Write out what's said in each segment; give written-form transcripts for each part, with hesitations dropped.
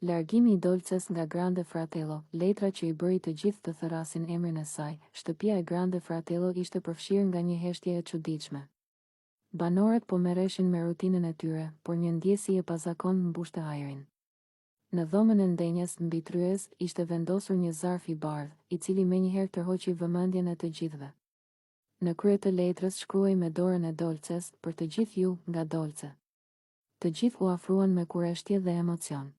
Largimi i Dolces nga Grande Fratello, letra që i bëri të gjithë të thërrasin emrin e saj, shtëpia e Grande Fratello ishte përfshirë nga një heshtje e çuditshme. Banorët po merreshin me rutinën e tyre, por një ndjesi e pazakontë mbushte ajrin. Në dhomën e ndenjes, mbi tryezë, ishte vendosur një zarf i bardhë, i cili menjëherë tërhoqi vëmendjen e të gjithëve. Në krye të letrës shkruhej me dorën e Dolces, Për të gjithë ju, nga Dolce. Të gjithë u afruan me kureshtje dhe emocion.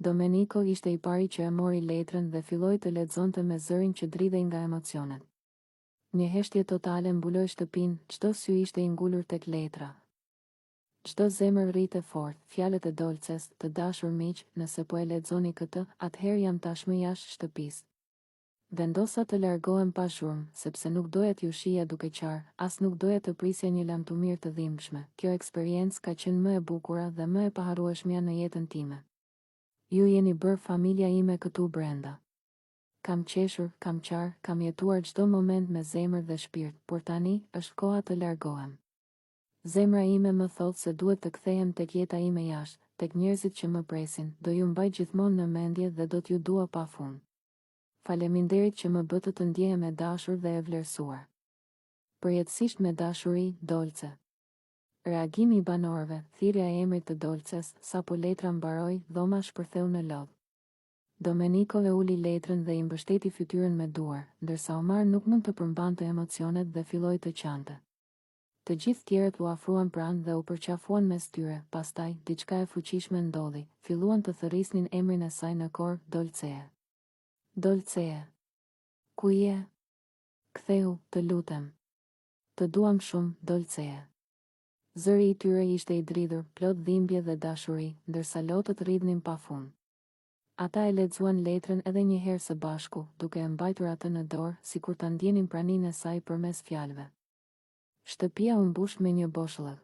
Domenico ishte i pari që e mori letrën dhe filloi të lexonte me zërin që dridhej nga emocionet. Një heshtje totale mbuloi shtëpinë, çdo sy ishte i ngulur tek letra. Çdo zemër rrihte fort, fjalët e Dolces, të dashur miq, nëse po e lexoni këtë, atëherë jam tashmë jashtë shtëpisë. Vendosa të largohem pa zhurmë, sepse nuk doja t'ju shihja duke qarë, as nuk doja të prisja një lamtumirë të dhimbshme, kjo eksperiencë ka qenë më e bukura dhe më e paharrueshmja në jetën time. Ju jeni bërë familja ime këtu brenda. Kam qeshur, kam qarë, kam jetuar çdo moment me zemër dhe shpirt, por tani, është koha të largohem. Zemra ime më thotë se duhet të kthehem tek jeta ime jashtë, tek njerëzit që më presin, do ju mbaj gjithmonë në mendje dhe do t'ju dua pafund. Faleminderit që më bëtë të ndjehem e dashur dhe e vlerësuar. Përjetësisht me dashuri, Dolce. Reagimi i banorëve, thirrja e emrit të Dolces, sapo letra mbaroi, dhoma shpërtheu në lot. Domenico e uli letrën dhe i mbështeti fytyrën me duar, ndërsa Omar nuk mund të përmbante emocionet dhe filloi të qante. Të gjithë tjerët u afruan pranë dhe u përqafuan mes tyre, pastaj, diçka e fuqishme ndodhi, filluan të thërrisnin emrin e saj në kor, Dolcee. Dolcee. Ku je? Kthehu, të lutem. Të duam shumë, Dolcee. Zëri i tyre ishte i dridhur, plot dhimbje dhe dashuri, ndërsa lotët rridhnin pafund. Ata e lexuan letrën edhe një herë së bashku, duke e mbajtur atë në dorë, sikur ta ndjenin praninë e saj përmes fjalëve. Shtëpia u mbush me një boshllëk.